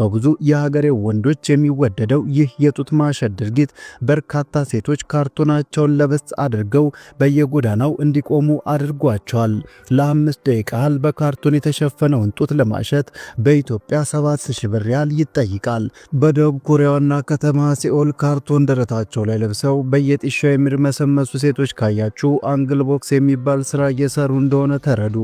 በብዙ የሀገሬው ወንዶች የሚወደደው ይህ የጡት ማሸት ድርጊት በርካታ ሴቶች ካርቶናቸውን ለበስ አድርገው በየጎዳናው እንዲቆሙ አድርጓቸዋል። ለ5 ደቂቃ ያህል በካርቶን የተሸፈነውን ጡት ለማሸት በኢትዮጵያ 7000 ብር ያህል ይጠይቃል። በደቡብ ኮሪያ ዋና ከተማ ሴኦል ካርቶን ደረታቸው ላይ ለብሰው በየጢሻው የሚርመሰመሱ ሴቶች ካያችሁ angle box የሚባል ስራ እየሰሩ እንደሆነ ተረዱ።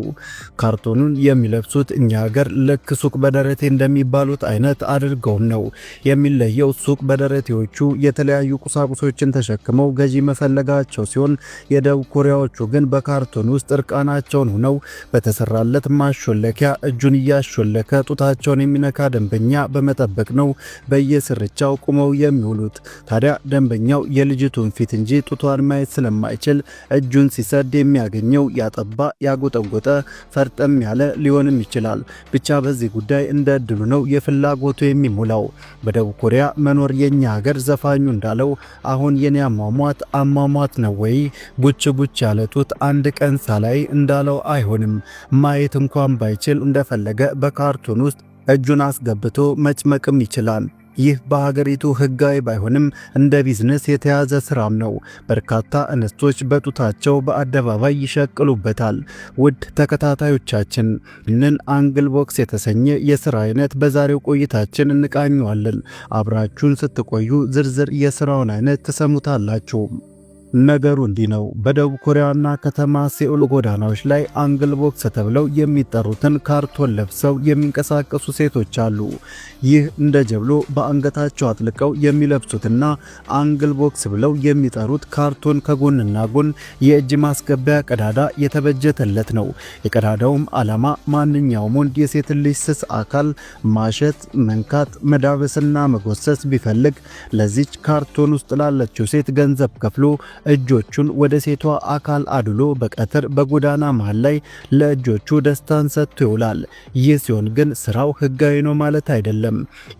ካርቶኑን የሚለብሱት እኛ ሀገር ልክ ሱቅ በደረቴ እንደሚባሉት አይነት አድርገውም ነው። የሚለየው ሱቅ በደረቴዎቹ የተለያዩ ቁሳቁሶችን ተሸክመው ገዢ መፈለጋቸው ሲሆን፣ የደቡብ ኮሪያዎቹ ግን በካርቶን ውስጥ እርቃናቸውን ሆነው በተሰራለት ማሾለኪያ እጁን እያሾለከ ጡታቸውን የሚነካ ደንበኛ በመጠበቅ ነው በየስርቻው ቁመው የሚውሉት። ታዲያ ደንበኛው የልጅቱን ፊት እንጂ ጡቷን ማየት ስለማይችል እጁን ሲሰድ የሚያገኘው ያጠባ፣ ያጎጠጎጠ፣ ፈርጠም ያለ ሊሆንም ይችላል። ብቻ በዚህ ጉዳይ እንደ እድሉ ነው የፍላጎቱ የሚሞላው። በደቡብ ኮሪያ መኖር የኛ ሀገር ዘፋኙ እንዳለው "አሁን የኔ አሟሟት አሟሟት ነው ወይ፣ ጉች ጉች ያለ ጡት አንድ ቀን ሳላይ" እንዳለው አይሆንም። ማየት እንኳን ባይችል እንደፈለገ በካርቶን ውስጥ እጁን አስገብቶ መጭመቅም ይችላል። ይህ በሀገሪቱ ሕጋዊ ባይሆንም እንደ ቢዝነስ የተያዘ ስራም ነው። በርካታ እንስቶች በጡታቸው በአደባባይ ይሸቅሉበታል። ውድ ተከታታዮቻችን፣ ይህንን angle box የተሰኘ የስራ አይነት በዛሬው ቆይታችን እንቃኘዋለን። አብራችሁን ስትቆዩ ዝርዝር የስራውን አይነት ትሰሙታላችሁ። ነገሩ እንዲህ ነው። በደቡብ ኮሪያ ዋና ከተማ ሴኡል ጎዳናዎች ላይ angle box ተብለው የሚጠሩትን ካርቶን ለብሰው የሚንቀሳቀሱ ሴቶች አሉ። ይህ እንደ ጀብሎ በአንገታቸው አጥልቀው የሚለብሱትና angle box ብለው የሚጠሩት ካርቶን ከጎንና ጎን የእጅ ማስገቢያ ቀዳዳ የተበጀተለት ነው። የቀዳዳውም ዓላማ ማንኛውም ወንድ የሴት ልጅ ስስ አካል ማሸት፣ መንካት፣ መዳበስና መጎሰስ ቢፈልግ ለዚች ካርቶን ውስጥ ላለችው ሴት ገንዘብ ከፍሎ እጆቹን ወደ ሴቷ አካል አድሎ በቀትር በጎዳና መሃል ላይ ለእጆቹ ደስታን ሰጥቶ ይውላል። ይህ ሲሆን ግን ስራው ህጋዊ ነው ማለት አይደለም።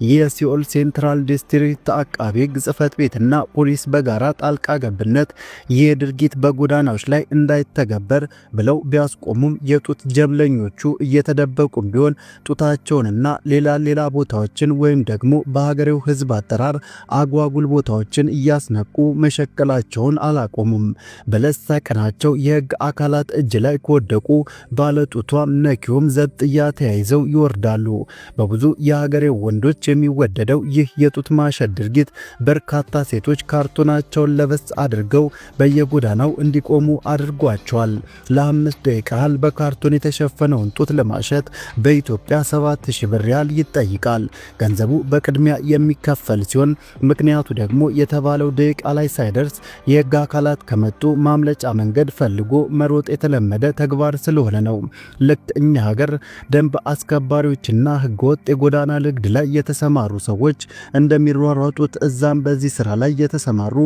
የሴኡል Central District አቃቤ ሕግ ጽሕፈት ቤትና ፖሊስ በጋራ ጣልቃ ገብነት ይህ ድርጊት በጎዳናዎች ላይ እንዳይተገበር ብለው ቢያስቆሙም የጡት ጀብለኞቹ እየተደበቁም ቢሆን ጡታቸውንና ሌላ ሌላ ቦታዎችን ወይም ደግሞ በሀገሬው ሕዝብ አጠራር አጓጉል ቦታዎችን እያስነኩ መሸቀላቸውን አላቆሙም። በለሳ ቀናቸው የህግ አካላት እጅ ላይ ከወደቁ ባለጡቷም ነኪውም ዘብጥያ ተያይዘው ይወርዳሉ። በብዙ የሀገሬው ወንዶች የሚወደደው ይህ የጡት ማሸት ድርጊት በርካታ ሴቶች ካርቶናቸውን ለበስ አድርገው በየጎዳናው እንዲቆሙ አድርጓቸዋል። ለ5 ደቂቃ ያህል በካርቶን የተሸፈነውን ጡት ለማሸት በኢትዮጵያ 7000 ብር ያህል ይጠይቃል። ገንዘቡ በቅድሚያ የሚከፈል ሲሆን ምክንያቱ ደግሞ የተባለው ደቂቃ ላይ ሳይደርስ የህግ አካላት ከመጡ ማምለጫ መንገድ ፈልጎ መሮጥ የተለመደ ተግባር ስለሆነ ነው። ልክ እኛ ሀገር ደንብ አስከባሪዎችና ህገወጥ የጎዳና ንግድ ላይ የተሰማሩ ሰዎች እንደሚሯሯጡት እዛም በዚህ ስራ ላይ የተሰማሩ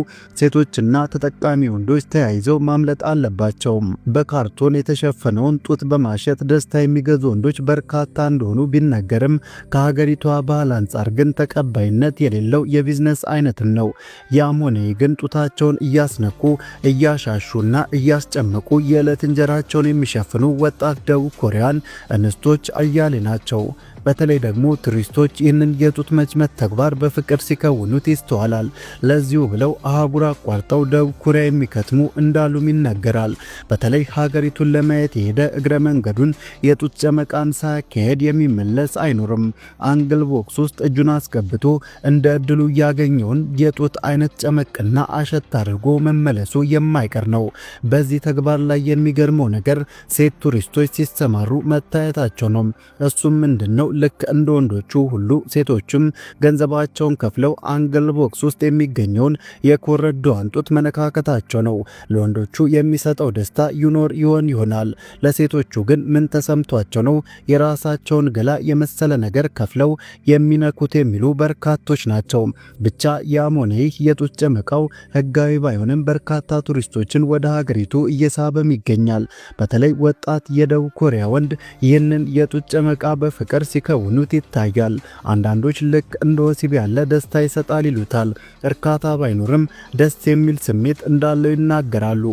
ሴቶችና ተጠቃሚ ወንዶች ተያይዘው ማምለጥ አለባቸው። በካርቶን የተሸፈነውን ጡት በማሸት ደስታ የሚገዙ ወንዶች በርካታ እንደሆኑ ቢነገርም ከሀገሪቷ ባህል አንጻር ግን ተቀባይነት የሌለው የቢዝነስ አይነትም ነው። ያም ሆነ ግን ጡታቸውን እያስነኩ፣ እያሻሹና እያስጨመቁ የዕለት እንጀራቸውን የሚሸፍኑ ወጣት ደቡብ ኮሪያን እንስቶች አያሌ ናቸው። በተለይ ደግሞ ቱሪስቶች ይህንን የጡት መጭመቅ ተግባር በፍቅር ሲከውኑት ይስተዋላል። ለዚሁ ብለው አህጉር አቋርጠው ደቡብ ኮሪያ የሚከትሙ እንዳሉም ይነገራል። በተለይ ሀገሪቱን ለማየት የሄደ እግረ መንገዱን የጡት ጨመቃን ሳያካሄድ የሚመለስ አይኖርም። Angle box ውስጥ እጁን አስገብቶ እንደ እድሉ ያገኘውን የጡት አይነት ጨመቅና አሸት አድርጎ መመለሱ የማይቀር ነው። በዚህ ተግባር ላይ የሚገርመው ነገር ሴት ቱሪስቶች ሲሰማሩ መታየታቸው ነው። እሱም ምንድን ነው? ልክ እንደ ወንዶቹ ሁሉ ሴቶችም ገንዘባቸውን ከፍለው angle box ውስጥ የሚገኘውን የኮረዳዋን ጡት መነካከታቸው ነው። ለወንዶቹ የሚሰጠው ደስታ ይኖር ይሆን ይሆናል። ለሴቶቹ ግን ምን ተሰምቷቸው ነው የራሳቸውን ገላ የመሰለ ነገር ከፍለው የሚነኩት የሚሉ በርካቶች ናቸው። ብቻ ያም ሆነ ይህ የጡት ጨመቃው ህጋዊ ባይሆንም በርካታ ቱሪስቶችን ወደ ሀገሪቱ እየሳበም ይገኛል። በተለይ ወጣት የደቡብ ኮሪያ ወንድ ይህንን የጡት ጨመቃ በፍቅር ሲከውኑት ይታያል። አንዳንዶች ልክ እንደ ወሲብ ያለ ደስታ ይሰጣል ይሉታል። እርካታ ባይኖርም ደስ የሚል ስሜት እንዳለው ይናገራሉ።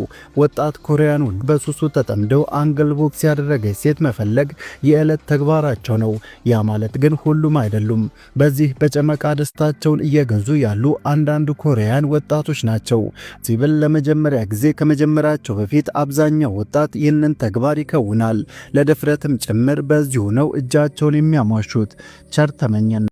ወጣት ኮሪያውያን በሱሱ ተጠምደው angle box ያደረገች ሴት መፈለግ የዕለት ተግባራቸው ነው። ያ ማለት ግን ሁሉም አይደሉም። በዚህ በጨመቃ ደስታቸውን እየገዙ ያሉ አንዳንድ ኮሪያውያን ወጣቶች ናቸው። ወሲብን ለመጀመሪያ ጊዜ ከመጀመራቸው በፊት አብዛኛው ወጣት ይህንን ተግባር ይከውናል። ለድፍረትም ጭምር በዚሁ ነው እጃቸውን የሚያሟሹት። ቸር ተመኘን።